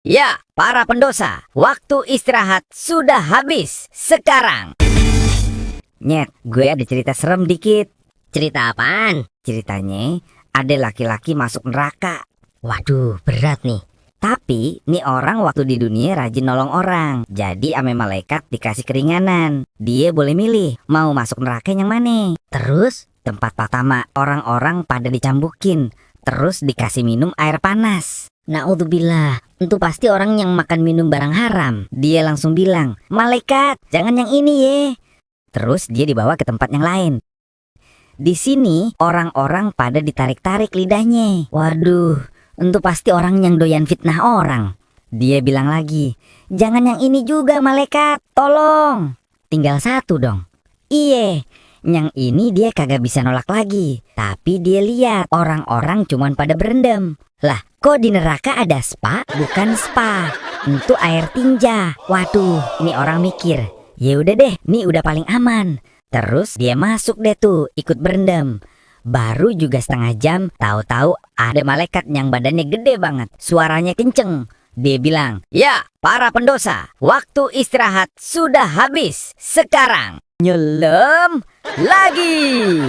Ya, para pendosa, waktu istirahat sudah habis. Sekarang. Nyet, gue ada cerita serem dikit. Cerita apaan? Ceritanya, ada laki-laki masuk neraka. Waduh, berat nih. Tapi, nih orang waktu di dunia rajin nolong orang. Jadi, ame malaikat dikasih keringanan. Dia boleh milih, mau masuk neraka yang mana. Terus? Tempat pertama, orang-orang pada dicambukin. Terus dikasih minum air panas. Naudzubillah, itu pasti orang yang makan minum barang haram. Dia langsung bilang, malaikat, jangan yang ini ye. Terus dia dibawa ke tempat yang lain. Di sini orang-orang pada ditarik-tarik lidahnya. Waduh, itu pasti orang yang doyan fitnah orang. Dia bilang lagi, jangan yang ini juga malaikat, tolong. Tinggal satu dong. Iye, yang ini dia kagak bisa nolak lagi. Tapi dia lihat orang-orang cuman pada berendam. Lah, kok di neraka ada spa? Bukan spa, itu air tinja. Waduh, ini orang mikir, ya udah deh, ini udah paling aman. Terus dia masuk deh tuh, ikut berendam. Baru juga setengah jam, tahu-tahu ada malaikat yang badannya gede banget, suaranya kenceng. Dia bilang, ya para pendosa, waktu istirahat sudah habis. Sekarang nyelam lagi.